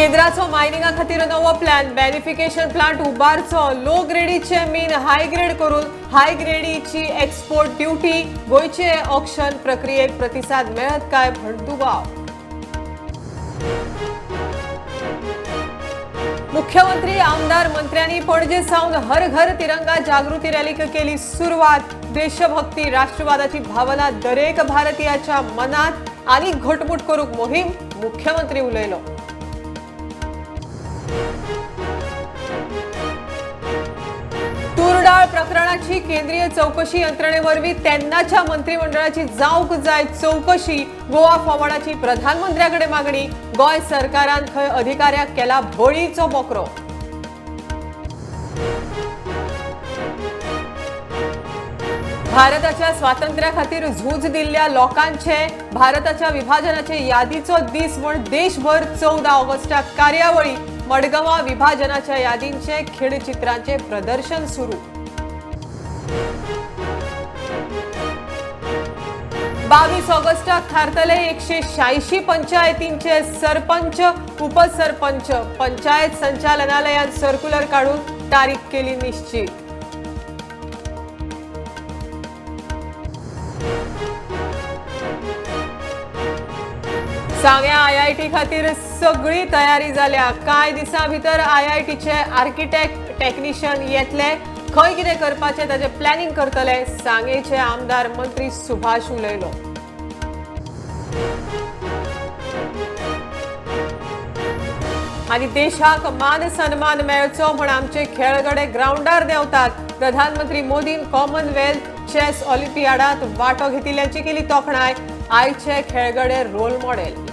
केंद्राचो मायनिंगा खातीर नवो plan, beneficiation plant उबारचो, लो ग्रेडीचे मीन हाय grade करून हाय ग्रेडीची एक्सपोर्ट ड्युटी, गोंयचे ऑक्शन प्रक्रियेक प्रतिसाद मेळत काय म्हण दुबाव। मुख्यमंत्री आमदार मंत्र्यांनी पणजे सावन हर घर तिरंगा जागृती रॅलीक केली सुरवात। देशभक्ती राष्ट्रवादाची भावना दरेक भारतीयाच्या मनात आनी घटमूट करूंक मोहीम, मुख्यमंत्री उलयलो। तुरडाळ प्रकरणाची केंद्रीय चौकशी यंत्रणेवरवी तेन्नाच्या मंत्रिमंडळाची जावंक जाय चौकशी, गोवा फॉरवर्डाची प्रधानमंत्र्याकडे मागणी, गोंय सरकारान खंय अधिकाऱ्याक केला बळीचो बोकरो। भारताच्या स्वातंत्र्या खातीर झूज दिल्ल्या लोकांचे भारताच्या विभाजनाचे यादीचो दीस म्हूण देशभर 14 ऑगस्टाक कार्यावळी, मडगांवां विभाजनाच्या यादींचे खेळचित्रांचे प्रदर्शन सुरू। 22 ऑगस्टाक थारतले 186 पंचायतींचे सरपंच उपसरपंच, पंचायत संचालनालयान सर्क्युलर काढून तारीख केली निश्चित। सांग्या आयआयटी खातीर सगळी तयारी जाल्या, कांय दिसां भितर आयआयटीचे आर्किटेक्ट टेक्निशियन येतले, खंय कितें करपाचें ताचें प्लॅनिंग करतले, सांगेचे आमदार मंत्री सुभाष उलयलो। आनी देशाक मान सन्मान मेळचो म्हूण आमचे खेळगडे ग्रावंडार देंवतात, प्रधानमंत्री मोदीन कॉमनवेल्थ चेस ऑलिम्पियाडांत वांटो घेतिल्ल्याची केली तोखणाय, आयचे खेळगडे रोल मॉडेल।